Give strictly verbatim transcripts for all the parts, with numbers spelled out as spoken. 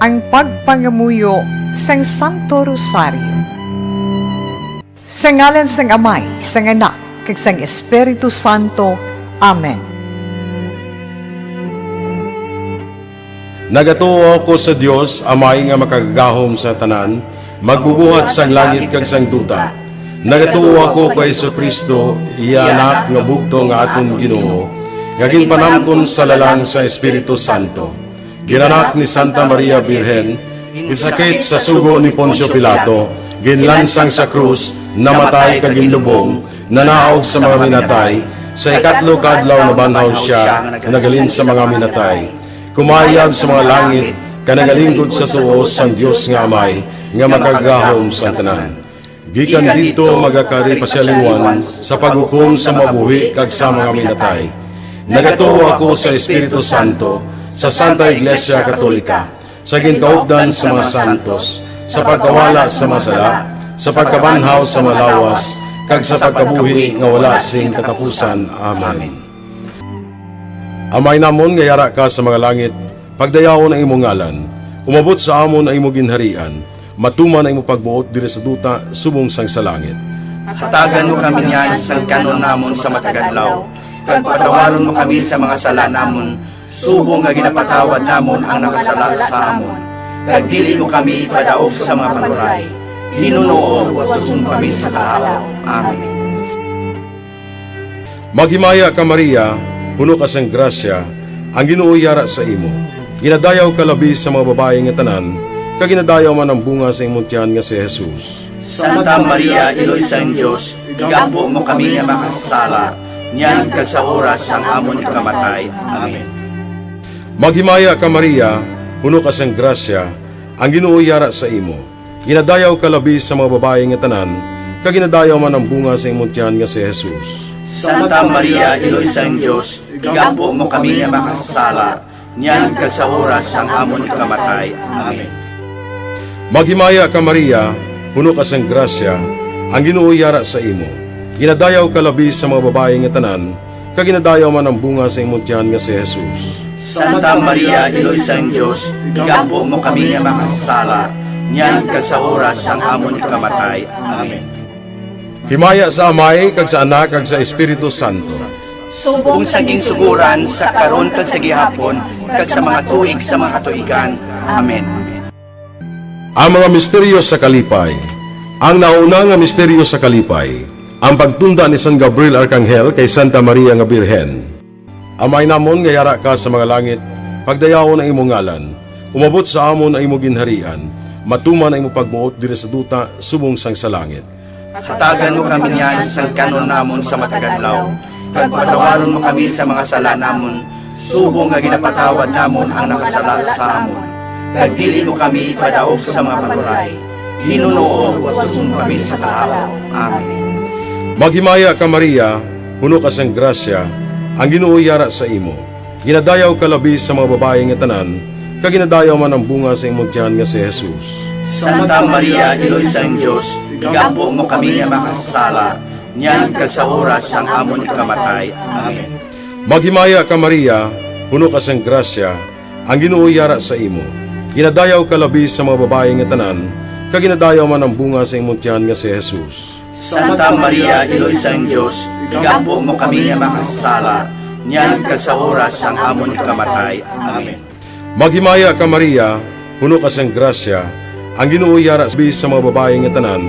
Ang pagpangamuyo sang Santo Rosario. Sa ngalan sang Amay, sang Anak, kag sang Espiritu Santo. Amen. Nagatuo ako sa Dios, Amay nga makagagahom sa tanan, magbubuhat sang langit kag sang duta. Nagatuo ako kay Jesu-Cristo, iya Anak nga bugtong nga aton Ginoo, nga ginpanamkon sa lalang sa Espiritu Santo. Ginanak ni Santa Maria Birhen, ginsakit sa sugo ni Poncio Pilato, ginlansang sa krus, namatay kag ginlubong, nanaog sa mga minatay, sa ikatlo ka adlaw nabanhaw sia, naghalin sa mga minatay. Kumayab sa mga langit, kag nagalinggod sa tuo sang Dios nga Amay, nga makagagahom sang tanan. Gikan didto magakari pa sia liwat sa paghukom sa mabuhi kag sa mga minatay. Nagatuo ako sa Espiritu Santo, sa Santa Iglesia Katolika, sa ginkaupdan sa mga santos, sa pagkawala sa mga sala, sa pagkabanhaw sa mga lawas, kag sa pagkabuhi nga wala sing katapusan. Amen. Amay namon nga yara ka sa mga langit, pagdayawon ang imo ngalan. Umabot sa amon ang imo ginharian. Matuman ang imo pagbuot diri sa duta subong sang sa langit. Hatagan mo kami niyan sang kan-on namon sa matag adlaw, kag patawaron mo kami sa mga sala namon, subong nga ginapatawad namon ang nakasala sa amon. Kag dili mo kami ipadaog sa mga panuray. Ginoo, utuson mo kami sa kahawa. Amen. Maghimaya ka, Maria, puno ka sang grasya, ang Ginoo yara sa imo. Ginadayaw ka labi sa mga babayi nga tanan, kag ginadayaw man ang bunga sa imong tiyan nga si Jesus. Santa Maria, Iloy sang Dios, igampo mo kami nga makasasala, niyan kag sa oras sang amon ikamatay. Amen. Maghimaya ka, Maria, puno ka sang grasya, ang Ginoo yara sa imo. Ginadayaw ka labi sa mga babayi nga tanan, kag ginadayaw man ang bunga sa imong tiyan nga si Jesus. Santa Maria, Iloy sang Dios, igampo mo kami nga makasasala, niyan kag sa oras sang amon ikamatay. Amen. Maghimaya ka, Maria, puno ka sang grasya, ang Ginoo yara sa imo. Ginadayaw ka labi sa mga babayi nga tanan, kag ginadayaw man ang bunga sa imong tiyan nga si Jesus. Santa Maria, Iloy sang Dios, igampo mo kami nga makasasala, niyan kag sa oras sang amon ikamatay. Amen. Himaya sa Amay, kag sa Anak, kag sa Espiritu Santo. Subong sa ginsugoran, sa karon, kag sa gihapon, kag sa mga tuig sa mga katuigan. Amen. Ang mga misteryo sa kalipay. Ang nauna nga misteryo sa kalipay, ang pagtunda ni San Gabriel Arkanghel kay Santa Maria nga Birhen. Amay namon nga yara ka sa mga langit, pagdayawon ang imong ngalan. Umabot sa amon ang imong ginharian. Matuman ang imong pagbuot diri sa duta subong sang sa langit. Hatagan mo kami niyan sang kan-on namon sa matag adlaw, kag patawaron mo kami sa mga sala namon, subong nga ginapatawad namon ang nakasala sa amon. Kag dili mo kami ipadaog sa mga panuray. Ginoo, utuson mo kami sa kahawa. Amen. Maghimaya ka, Maria, puno ka sang grasya, ang Ginoo yara sa imo. Ginadayaw ka labi sa mga babayi nga tanan, kag ginadayaw man ang bunga sa imong tiyan nga si Jesus. Santa Maria, Iloy sang Dios, igampo mo kami nga makasasala, niyan kag sa oras sang amon ikamatay. Amen. Maghimaya ka, Maria, puno ka sang grasya, ang Ginoo yara sa imo. Ginadayaw ka labi sa mga babayi nga tanan, kag ginadayaw man ang bunga sa imong tiyan nga si Jesus. Santa Maria, Iloy sang Dios, igampo mo kami nga makasasala, niyan kag sa oras sang amon ikamatay. Amen. Maghimaya ka, Maria, puno ka sang grasya, ang Ginoo yara sa mga babayi nga tanan,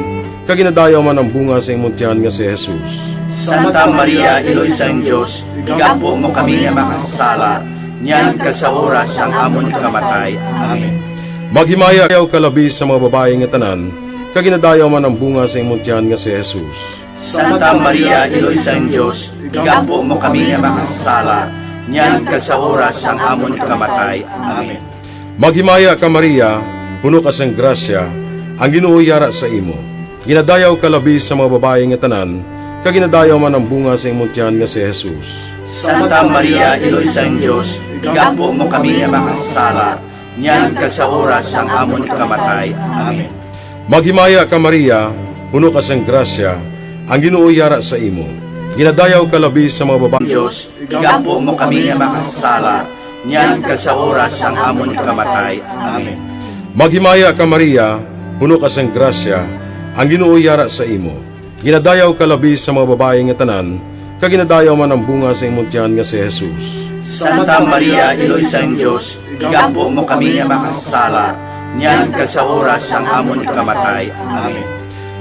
kag ginadayaw man ang bunga sa imong tiyan nga si Jesus. Santa Maria, Iloy sang Dios, igampo mo kami nga makasasala, niyan kag sa oras sang amon ikamatay. Amen. Maghimaya ka labi sa mga babayi nga tanan, kag ginadayaw man ang bunga sa imong tiyan nga si Jesus. Santa Maria, Iloy sang Dios, igampo mo kami nga makasasala, niyan kag sa oras sang amon ikamatay. Amen. Maghimaya ka, Maria, puno ka sang grasya, ang Ginoo yara sa imo. Ginadayaw ka labi sa mga babayi nga tanan, kag ginadayaw man ang bunga sa imong tiyan nga si Jesus. Santa Maria, Iloy sang Dios, igampo mo kami nga makasasala, niyan kag sa oras sang amon ikamatay. Amen. Maghimaya ka, Maria, puno ka sang grasya, ang Ginoo yara sa imo. Ginadayaw ka labi sa mga babayi. Dios, igampo mo kami nga makasasala, niyan kag sa oras sang amon ikamatay. Amen. Maghimaya ka, Maria, puno ka sang grasya, ang Ginoo yara sa imo. Ginadayaw ka labi sa mga babayi nga tanan, kag ginadayaw man ang bunga sa imong tiyan nga si Jesus. Santa Maria, Iloy sang Dios, igampo mo kami nga makasasala, niyan kag sa oras sang amon ikamatay. Amen.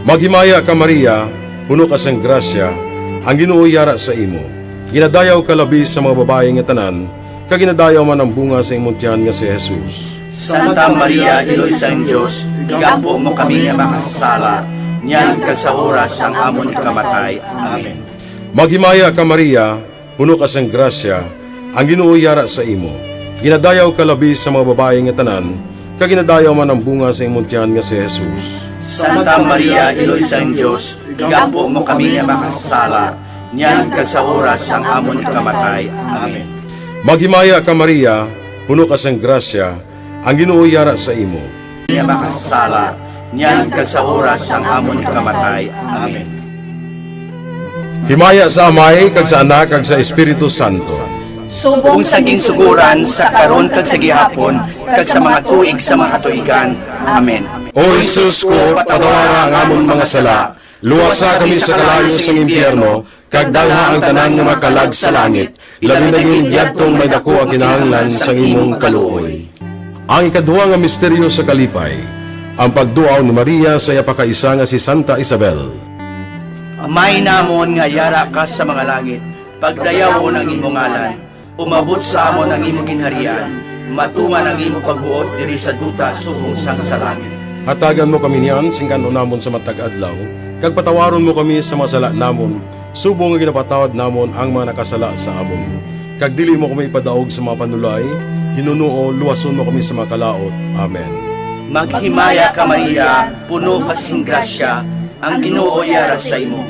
Maghimaya ka, Maria, puno ka sang grasya, ang Ginoo yara sa imo. Ginadayaw ka labi sa mga babayi nga tanan, kag ginadayaw man ang bunga sa imong tiyan nga si Jesus. Santa Maria, Iloy sang Dios, igampo mo kami nga makasasala, niyan kag sa oras sang amon ikamatay. Amen. Maghimaya ka, Maria, puno ka sang grasya, ang Ginoo yara sa imo. Ginadayaw ka labi sa mga babayi nga tanan, kag ginadayaw man ang bunga sa imong tiyan nga si Jesus. Santa Maria, Iloy sang Dios, igampo mo kami nga makasasala, niyan kag sa oras sang amon ikamatay. Amen. Maghimaya ka, Maria, puno ka sang grasya, ang Ginoo yara sa imo. Nga makasasala, niyan kag sa oras sang amon ikamatay. Amen. Himaya sa Amay, kag sa Anak, kag sa Espiritu Santo. Subong sa ginsuguran, sa karon, kag sa gihapon, kag sa mga tuig sa mga katuigan. Amen. O Jesus ko, patawara ang amon mga sala, luwasa kami sa kalayo sang impyerno, kag dalha ang tanan nga mga kalag sa langit, labi na gid yadtong may daku ang kinahanglan sang imong kaluoy. Ang ikadua nga misteryo sa kalipay, ang pagduaw ni Maria sa iya pakaisa nga si Santa Isabel. Amay namon nga yara ka sa mga langit, pagdayawon ang imong ngalan, umabot sa amon ang imong ginharian, matuman ang imong pagbuot diri sa duta subong sang sa langit. Hatagan mo kami niyan sing kan-on namon sa matag adlaw, kag patawaron mo kami sa mga sala namon, subong nga ginapatawad namon ang mga nakasala sa amon. Kag dili mo kami ipadaog sa mga panulay, hinunoo, luwason mo kami sa mga kalaut. Amen. Maghimaya ka, Maria, puno ka sing grasya, ang Ginoo yara sa imo.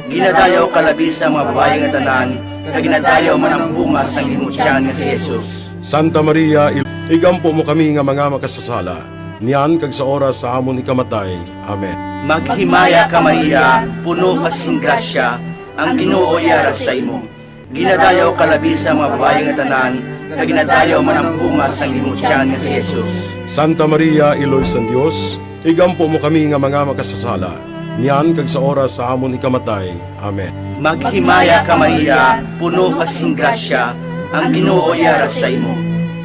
Ginadayaw ka labi sa mga babayi nga tanan, kag ginadayaw man ang bunga sang imong tiyan nga si Jesus. Santa Maria, il-, igampo mo kami nga mga makasasala, niyan kag sa oras sa amon ikamatay. Amen. Maghimaya ka, Maria, puno ka sing grasya, ang Ginoo yara sa imo. Ginadayaw ka labi sa mga babayi nga tanan, kag ginadayaw man ang bunga sang imong tiyan nga si Jesus. Santa Maria, Iloy sang Dios, igampo mo kami nga mga makasasala, niyan kag sa oras sa amon ikamatay. Amen. Maghimaya ka, Maria, puno ka sing grasya, ang Ginoo yara sa imo.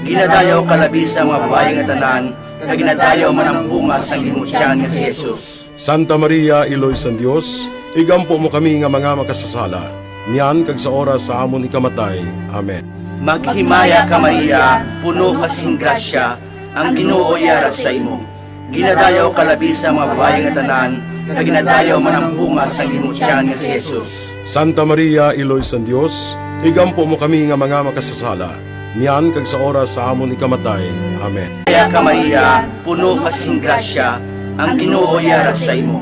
Ginadayaw ka labi sa mga babayi nga tanan, kag ginadayaw man ang bunga sang imong tiyan nga si Jesus. Santa Maria, Iloy sang Dios, igampo mo kami nga mga makasasala, niyan kag sa oras sa amon ikamatay. Amen. Maghimaya ka, Maria, puno ka sing grasya, ang Ginoo yara sa imo. Ginadayaw ka labi sa mga babayi nga tanan, kag ginadayaw man ang bunga sang imong tiyan nga si Jesus. Santa Maria, Iloy sang Dios, igampo mo kami nga mga makasasala, niyan kag sa oras sa amon ikamatay. Amen. Kaya ka, Maria, puno ka sing grasya, ang Ginoo yara sa imo.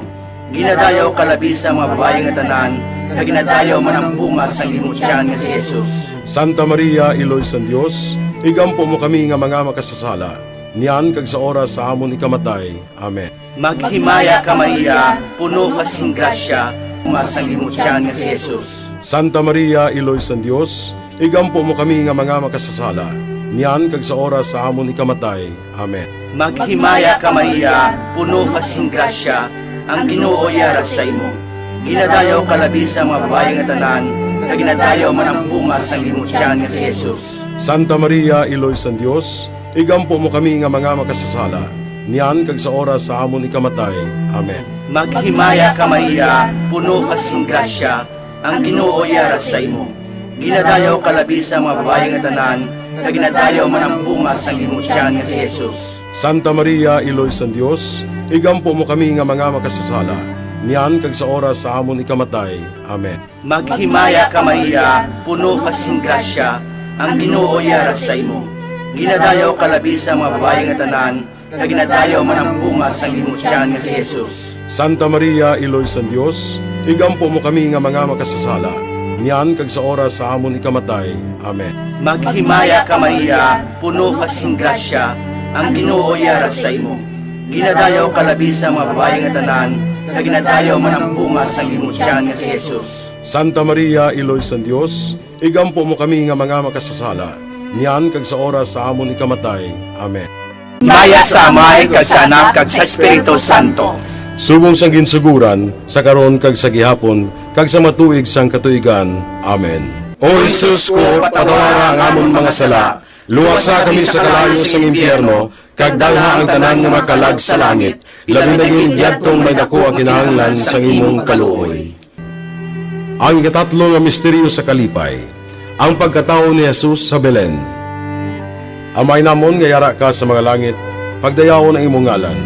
Ginadayaw ka labi sa mga babayi nga tanan, kag ginadayaw man ang bunga sang imong tiyan nga si Jesus. Santa Maria, Iloy sang Dios, igampo mo kami nga mga makasasala, niyan kag sa oras sa amon ikamatay. Amen. Maghimaya ka, Maria, puno ka sing grasya, bunga sang imong tiyan nga si Jesus. Santa Maria, Iloy sang Dios, igampo mo kami nga mga makasasala, niyan kag sa oras sa amon ikamatay. Amen. Maghimaya ka, Maria, puno ka sing grasya, ang Ginoo yara sa imo. Ginadayaw ka labi sa mga babayi nga tanan, kag ginadayaw man ang bunga sang imong tiyan nga si Jesus. Santa Maria, Iloy sang Dios, igampo mo kami nga mga makasasala, niyan kag sa oras sa amon ikamatay. Amen. Maghimaya ka, Maria, puno ka sing grasya, ang Ginoo yara sa imo. Ginadayaw ka labi sa mga babayi nga tanan, kag ginadayaw man ang bunga sang imong tiyan nga si Jesus. Santa Maria, Iloy sang Dios, igampo mo kami nga mga makasasala, niyan kag sa oras sa amon ikamatay. Amen. Maghimaya ka, Maria, puno ka sing grasya, ang Ginoo yara sa imo. Ginadayaw ka labi sa mga babayi nga tanan, kag ginadayaw man ang bunga sang imong tiyan nga si Jesus. Santa Maria, Iloy sang Dios, igampo mo kami nga mga makasasala, niyan kag sa oras sa amon ikamatay. Amen. Maghimaya ka, Maria, puno ka sing grasya, ang Ginoo yara sa imo. Ginadayaw ka labi sa mga babayi nga tanan, kag ginadayaw man ang bunga sang imong tiyan nga si Jesus. Santa Maria, Iloy sang Dios, igampo mo kami nga mga makasasala, niyan kag sa oras sa amon ikamatay. Amen. Himaya sa Amay, kag sa Anak, kag sa Espiritu Santo. Subong sang ginsugoran, sa karon, kag sa gihapon, kag sa mga tuig sang katuigan. Amen. O Jesus ko, patawara ang amon mga sala, luwasa kami sa kalayo sang impyerno, kag dalha ang tanan nga mga kalag sa langit, labi na gid yadtong may daku ang kinahanglan sang imong kaluoy. Ang ikatatlo nga misteryo sa kalipay, ang pagkatawo ni Jesus sa Belen. Amay namon nga yara ka sa mga langit, pagdayawon ang imong ngalan.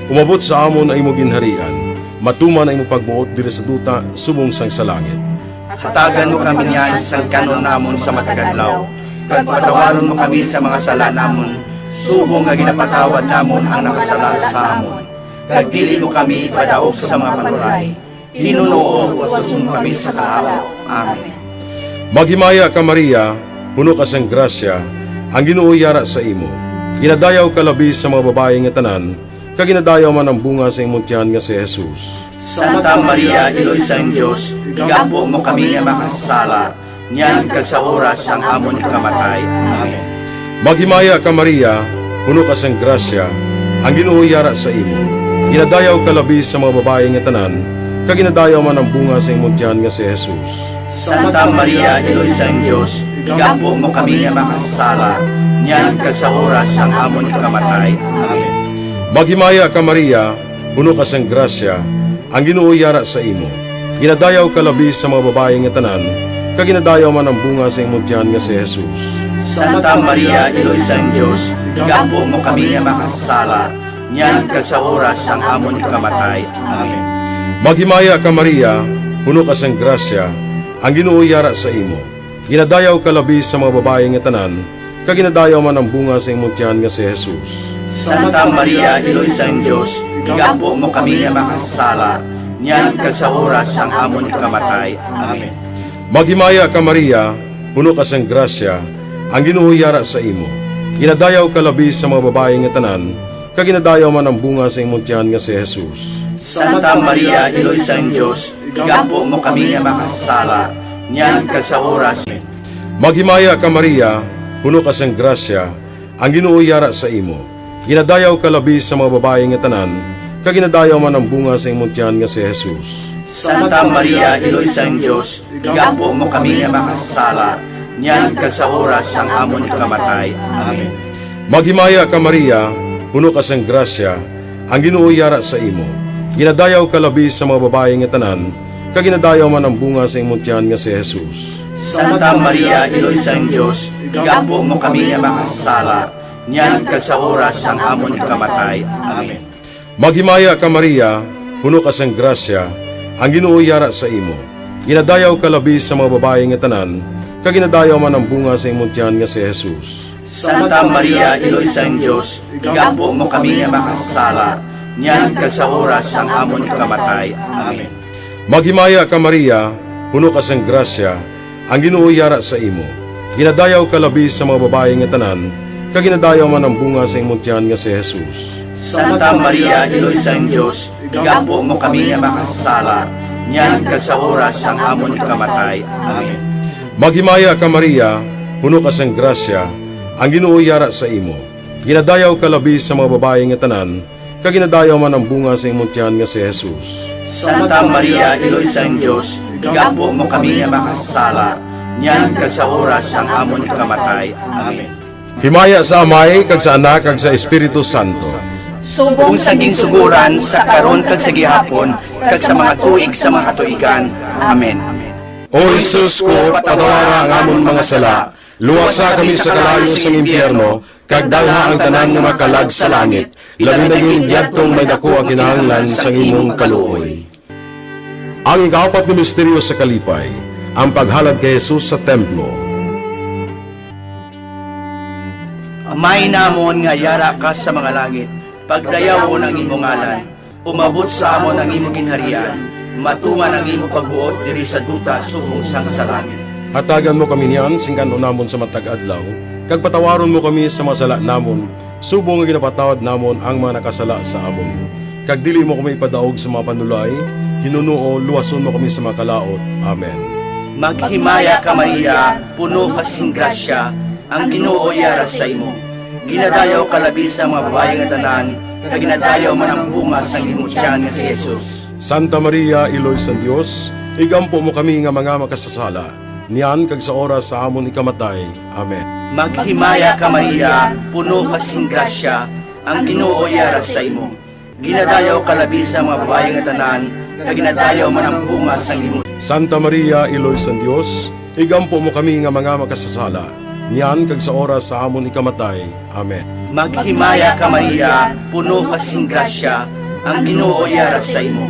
Umabot sa amon ang imong ginharian. Matuman ang imong pagbuot diri sa duta subong sang sa langit. Hatagan mo kami niyan sang kan-on namon sa matag adlaw, kag patawaron mo kami sa mga sala namon, subong nga ginapatawad namon ang nakasala sa amon. Kag dili mo kami ipadaog sa mga panulay, Ginoo, luwason mo kami sa kalayo. Amen. Maghimaya ka, Maria, puno ka sang grasya, ang Ginoo yara sa imo. Ginadayaw ka labi sa mga babayi nga tanan, kag ginadayaw man ang bunga sa imong tiyan nga si Jesus. Santa Maria, Iloy sang Dios, igampo mo kami nga makasasala, niyan kag sa oras sang amon ikamatay. Amen. Maghimaya ka, Maria, puno ka sang grasya, ang Ginoo yara sa imo. Ginadayaw ka labi sa mga babayi nga tanan, kag ginadayaw man ang bunga sa imong tiyan nga si Jesus. Santa Maria, Iloy sang Dios, igampo mo kami nga makasasala, niyan kag sa oras sang amon ikamatay. Amen. Maghimaya ka, Maria, puno ka sang grasya, ang Ginoo yara sa imo. Ginadayaw ka labi sa mga babayi nga tanan, kag ginadayaw man ang bunga sa imong tiyan nga si Jesus. Santa Maria, Iloy sang Dios, igampo mo kami nga makasasala, niyan kag sa oras sang amon ikamatay. Amen. Maghimaya ka, Maria, puno ka sang grasya, ang Ginoo yara sa imo. Ginadayaw ka labi sa mga babayi nga tanan, kag ginadayaw man ang bunga sa imong tiyan nga si Jesus. Santa Maria, Iloy sang Dios, igampo mo kami nga makasasala, niyan kag sa oras sang amon ikamatay. Amen. Maghimaya ka, Maria, puno ka sang grasya, ang Ginoo yara sa imo. Ginadayaw ka labi sa mga babayi nga tanan, kag ginadayaw man ang bunga sa imong tiyan nga si Jesus. Santa Maria, Iloy sang Dios, igampo mo kami nga makasasala, niyan kag sa oras. Maghimaya ka, Maria, puno ka sang grasya, ang Ginoo yara sa imo. Ginadayaw ka labi sa mga babayi nga tanan, kag ginadayaw man ang bunga sa imong tiyan nga si Jesus. Santa Maria, Iloy sang Dios, igampo mo kami nga makasasala, niyan kag sa oras sang amon ikamatay. Amen. Maghimaya ka, Maria, puno ka sang grasya, ang Ginoo yara sa imo. Ginadayaw ka labi sa mga babayi nga tanan, kag ginadayaw man ang bunga sa imong tiyan nga si Jesus. Santa Maria, Iloy sang Dios, igampo mo kami nga makasasala, niyan kag sa oras sang amon ikamatay. Amen. Maghimaya ka, Maria, puno ka sang grasya, ang Ginoo yara sa imo. Ginadayaw ka labi sa mga babayi nga tanan, kag ginadayaw man ang bunga sa imong tiyan nga si Jesus. Santa Maria, Iloy sang Dios, igampo mo kami nga makasasala, niyan kag sa oras sang amon ikamatay. Amen. Maghimaya ka, Maria, puno ka sang grasya, ang Ginoo yara sa imo. Ginadayaw ka labi sa mga babayi nga tanan, kag ginadayaw man ang bunga sa imong tiyan nga si Jesus. Santa Maria, Iloy sang Dios, igampo mo kami nga makasasala, niyan kag sa oras sang amon ikamatay. Amen. Maghimaya ka, Maria, puno ka sang grasya, ang Ginoo yara sa imo. Ginadayaw ka labi sa mga babayi nga tanan, kag ginadayaw man ang bunga sa imong tiyan nga si Jesus. Santa Maria, Iloy sang Dios, igampo mo kami nga makasasala, niyan kag sa oras sang amon ikamatay. Amen. Himaya sa Amay, kag sa Anak, kag sa Espiritu Santo. Subong sa ginsugoran, sa karon, kag sa gihapon, kag sa mga tuig sa mga katuigan. Amen. O Jesus ko, patawara ang amon mga sala, luwasa kami sa kalayo sang impyerno, kag dalha ang tanan nga makalag sa langit, labi na gid yadtong may daku ang kinahanglan sang imong kaluoy. Ang ikaapat nga misteryo sa kalipay, ang paghalad kay Jesus sa templo. Amay namon nga yara ka sa mga langit, pagdayawon ang imo ngalan, umabot sa amon ang imo ginharian, matuman ang imo pagbuot diri sa duta subong sang sa langit. Hatagan mo kami niyan sing kan-on namon sa matag adlaw, kag patawaron mo kami sa mga sala namon, subong nga ginapatawad namon ang mga nakasala sa amon. Kag dili mo kami ipadaog sa mga panulay, hinunoo, luwason mo kami sa mga kalaut. Amen. Maghimaya ka, Maria, puno ka sing grasya, ang Ginoo yara sa imo. Ginadayaw ka labi sa mga babayi nga tanan, kag ginadayaw man ang bunga sang imong tiyan nga si Jesus. Santa Maria, Iloy sang Dios, igampo mo kami nga mga makasasala, niyan kag sa oras sa amon ikamatay. Amen. Maghimaya ka, Maria, puno ka sing grasya, ang Ginoo yara sa imo. Ginadayaw ka labi sa mga babayi nga tanan, kag ginadayaw man ang bunga sang imo. Santa Maria, Iloy sang Dios, igampo mo kami nga mga makasasala, niyan kag sa oras sa amon ikamatay. Amen. Maghimaya ka, Maria, puno ka sing grasya, ang Ginoo yara sa imo.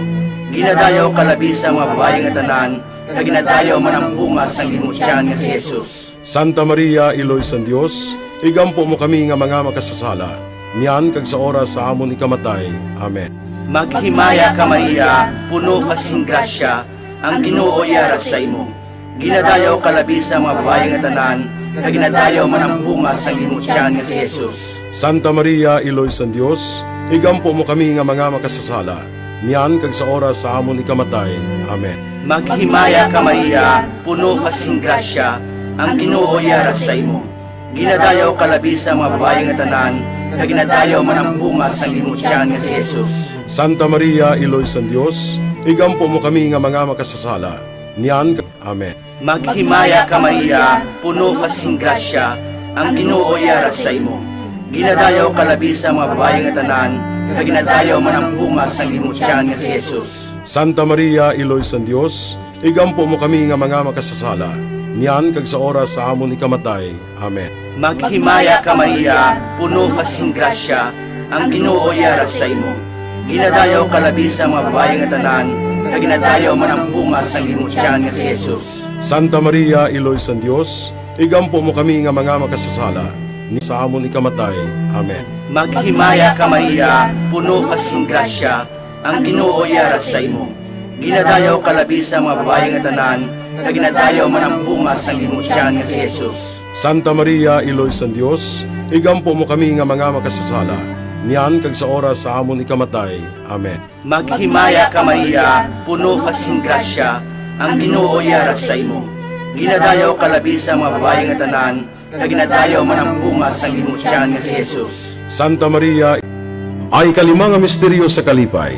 Ginadayaw ka labi sa mga babayi nga tanan, kag ginadayaw man ang bunga sang imo tiyan nga si Jesus. Santa Maria, Iloy sang Dios, igampo mo kami nga mga makasasala, niyan kag sa oras sa amon ikamatay. Amen. Maghimaya ka, Maria, puno ka sing grasya, ang Ginoo yara sa imo. Ginadayaw ka labi sa mga babayi nga tanan, kag ginadayaw man ang bunga sang imo tiyan nga si Jesus. Santa Maria, Iloy sang Dios, igampo mo kami nga mga makasasala, niyan kag sa oras sa amon ikamatay. Amen. Maghimaya ka, Maria, puno ka sing grasya, ang Ginoo yara sa imo. Ginadayaw ka labi sa mga babayi nga tanan, kag ginadayaw man ang bunga sang imo tiyan nga si Jesus. Santa Maria, Iloy sang Dios, igampo mo kami nga mga makasasala, niyan kag Amen. Maghimaya ka, Maria, puno ka sing grasya, ang Ginoo yara sa imo. Ginadayaw ka labi sa mga babayi nga tanan, kag ginadayaw man ang bunga sang imo tiyan nga si Jesus. Santa Maria, Iloy sang Dios, igampo mo kami nga mga makasasala, niyan kag sa oras sa amon ikamatay. Amen. Maghimaya ka, Maria, puno ka sing grasya, ang Ginoo yara sa imo. Ginadayaw ka labi sa mga babayi nga tanan, kag ginadayaw man ang bunga sang imo tiyan nga si Jesus. Santa Maria, Iloy sang Dios, igampo mo kami nga mga makasasala, ni sa amon ikamatay. Amen. Maghimaya ka, Maria, puno ka sing grasya, ang Ginoo yara sa imo. Ginadayaw ka labi sa mga babayi nga tanan, kag ginadayaw man ang bunga sang imo tiyan nga si Jesus. Santa Maria, Iloy sang Dios, igampo mo kami nga mga makasasala, niyan kag sa oras sa amon ikamatay. Amen. Maghimaya ka, Maria, puno ka sing grasya, ang Ginoo yara sa imo. Ginadayaw ka labi sa mga babayi nga tanan, kag ginadayaw man ang bunga sang imo tiyan nga si Jesus. Santa Maria, ang ikalima nga misteryo sa kalipay,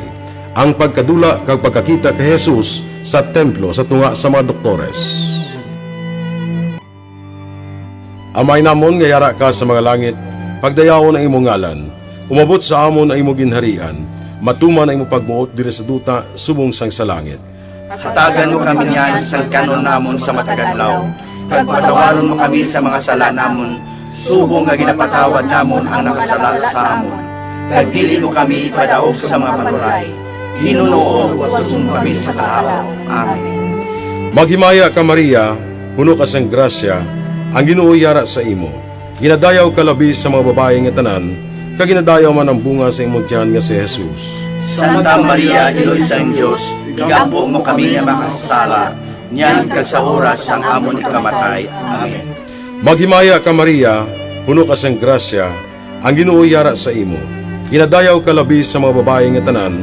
ang pagkadula kag pagkakita kay Jesus sa templo sa tunga sa mga doktores. Amay namon nga yara ka sa mga langit, pagdayawon ang imong ngalan, umabot sa amon ang imong ginharian, matuman ang imong pagbuot diri sa duta subong sang sa langit. Hatagan mo kami niyan sang kan-on namon sa matag adlaw, kag patawaron mo kami sa mga sala namon, subong nga ginapatawad namon ang nakasala sa amon. Kag dili mo kami ipadaog sa mga panuray. Ginoo, utuson mo kami sa kalapaw. Amen. Maghimaya ka, Maria, puno ka sang grasya, ang Ginoo yara sa imo. Ginadayaw ka labi sa mga babayi nga tanan, kag ginadayaw man ang bunga sa imong tiyan nga si Jesus. Santa Maria, Iloy sang Dios, igampo mo kami nga makasasala, niyan kag sa oras sang amon ikamatay. Amen. Maghimaya ka, Maria, puno ka sang grasya, ang Ginoo yara sa imo. Ginadayaw ka labi sa mga babayi nga tanan,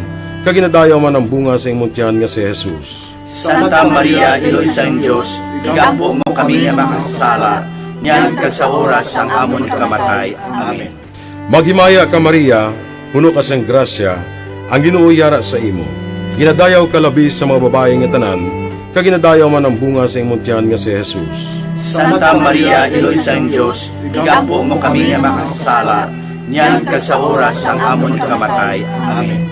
kag ginadayaw man ang bunga sa imong tiyan nga si Jesus. Santa Maria, Iloy sang Dios, igampo mo kami nga makasasala, niyan kag sa oras sang amon ikamatay. Amen. Maghimaya ka, Maria, puno ka sang grasya, ang Ginoo yara sa imo. Ginadayaw ka labi sa mga babayi nga tanan, kag ginadayaw man ang bunga sa imong tiyan nga si Jesus. Santa Maria, Iloy sang Dios, igampo mo kami nga makasasala, niyan kag sa oras sang amon ikamatay. Amen.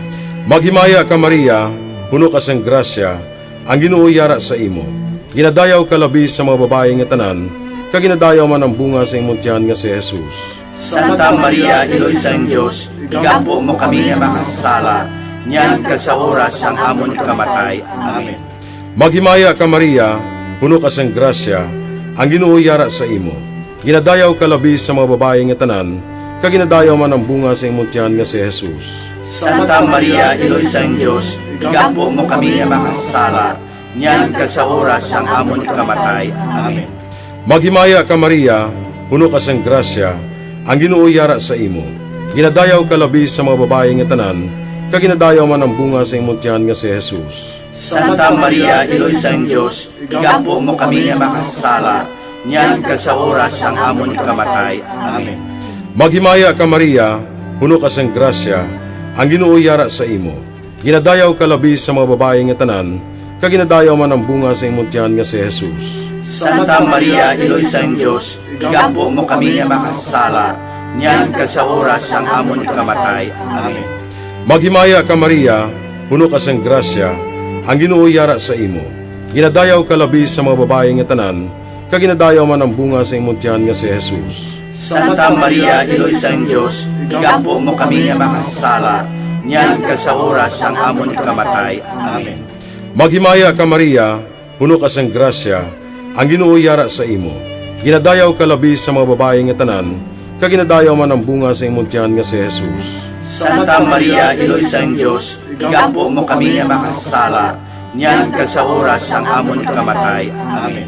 Maghimaya ka, Maria, puno ka sang grasya, ang Ginoo yara sa imo. Ginadayaw ka labi sa mga babayi nga tanan, kag ginadayaw man ang bunga sa imong tiyan nga si Jesus. Santa Maria, Iloy sang Dios, igampo mo kami nga makasasala, niyan kag sa oras sang amon ikamatay. Amen. Maghimaya ka, Maria, puno ka sang grasya, ang Ginoo yara sa imo. Ginadayaw ka labi sa mga babayi nga tanan, kag ginadayaw man ang bunga sa imong tiyan nga si Jesus. Santa Maria, Iloy sang Dios, igampo mo kami nga makasasala, niyan kag sa oras sang amon ikamatay. Amen. Maghimaya ka, Maria, puno ka sang grasya, ang Ginoo yara sa imo. Ginadayaw ka labi sa mga babayi nga tanan, kag ginadayaw man ang bunga sa imong tiyan nga si Jesus. Santa Maria, Iloy sang Dios, igampo mo kami nga makasasala, niyan kag sa oras sang amon ikamatay. Amen. Maghimaya ka, Maria, puno ka sang grasya, ang Ginoo yara sa imo. Ginadayaw ka labi sa mga babayi nga tanan, kag ginadayaw man ang bunga sa imong tiyan nga si Jesus. Santa Maria, Iloy sang Dios, igampo mo kami nga makasasala, niyan kag sa oras sang amon ikamatay. Amen. Maghimaya ka, Maria, puno ka sang grasya, ang Ginoo yara sa imo. Ginadayaw ka labi sa mga babayi nga tanan, kag ginadayaw man ang bunga sa imong tiyan nga si Jesus. Santa Maria, Iloy sang Dios, igampo mo kami nga makasasala, niyan kag sa oras sang amon ikamatay. Amen. Maghimaya ka, Maria, puno ka sang grasya, ang Ginoo yara sa imo. Ginadayaw ka labi sa mga babayi nga tanan, kag ginadayaw man ang bunga sa imong tiyan nga si Jesus. Santa Maria, Iloy sang Dios, igampo mo kami nga makasasala, niyan kag sa oras sang amon ikamatay. Amen.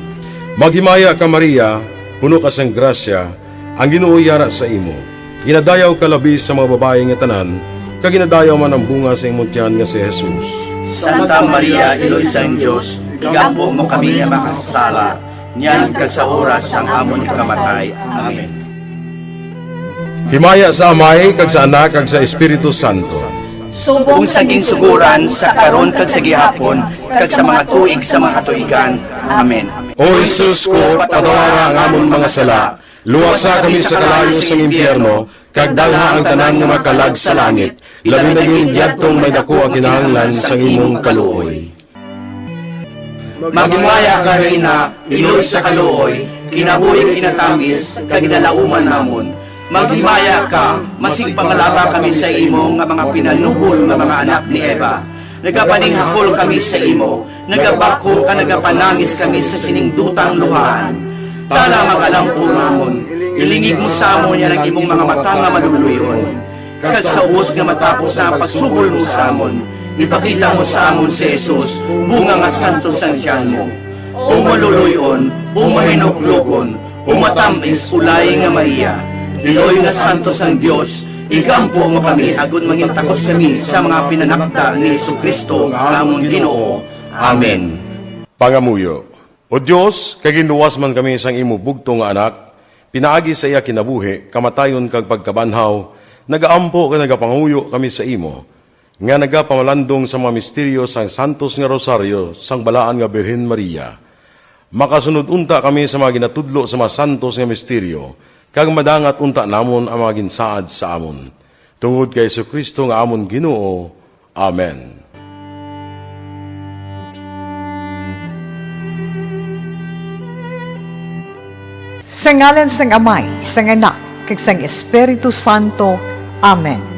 Maghimaya ka, Maria, puno ka sang grasya, ang Ginoo yara sa imo. Ginadayaw ka labi sa mga babayi nga tanan, kag ginadayaw man ang bunga sa imong tiyan nga si Jesus. Santa Maria, Iloy sang Dios, igampo mo kami nga makasasala, niyan kag sa oras sang amon ikamatay. Amen. Himaya sa Amay, kag sa Anak, kag sa Espiritu Santo. Subong sa ginsugoran, sa karon kag sa gihapon, kag sa mga tuig sa mga katuigan. Amen. O Jesus ko, patawara ang amon mga sala, luwasa kami sa kalayo sang impyerno, kag dalha ang tanan nga makalag sa langit, labi na gid yadtong may daku ang kinahanglan sang imong kaluoy. Maghimaya ka, Reyna, iloy sa kaluoy, kinabuhi kinatamis, kag ginalauman namon. Maghimaya ka, masig pangalaba kami sa imo nga mga pinanubol nga mga anak ni Eva. Nagapaninghakol kami sa imo, nagabakho ka, nagapanangis kami sa sining dutang luhaan. Tana, mag-alampo namon, ilingig mo sa amon yan ang imong mga mata nga maluluy-on. Kag sa ubos nga matapos na ang pagsubol mo sa amon, ipakita mo sa amon si Jesus, bunga nga santos sang tiyan mo. O maluluy-on, o mahinuklogon, o matamis, o laing nga Maria, iloy nga santos sang Dios, igampo mo kami agod mangin takos kami sa mga pinanakda ni Jesu-Cristo nga amon Ginoo. Amen. Pangamuyo. O Dios, kay ginluwas man kami sang imo bugtong nga Anak, pinaagi sa iya kinabuhi, kamatayon, kag pagkabanhaw, nagaampo kag nagapangamuyo kami sa imo, nga nagapamalandong sa mga misteryo sang santos nga Rosario sang Balaan nga Birhen Maria. Makasunod unta kami sa mga ginatudlo sa mga santos nga misteryo, kag madangat unta namon ang mga ginsaad sa amon. Tungod kay Jesu-Cristo nga amon Ginoo. Amen. Sa ngalan sang Amay, sang Anak, kag sang Espiritu Santo. Amen.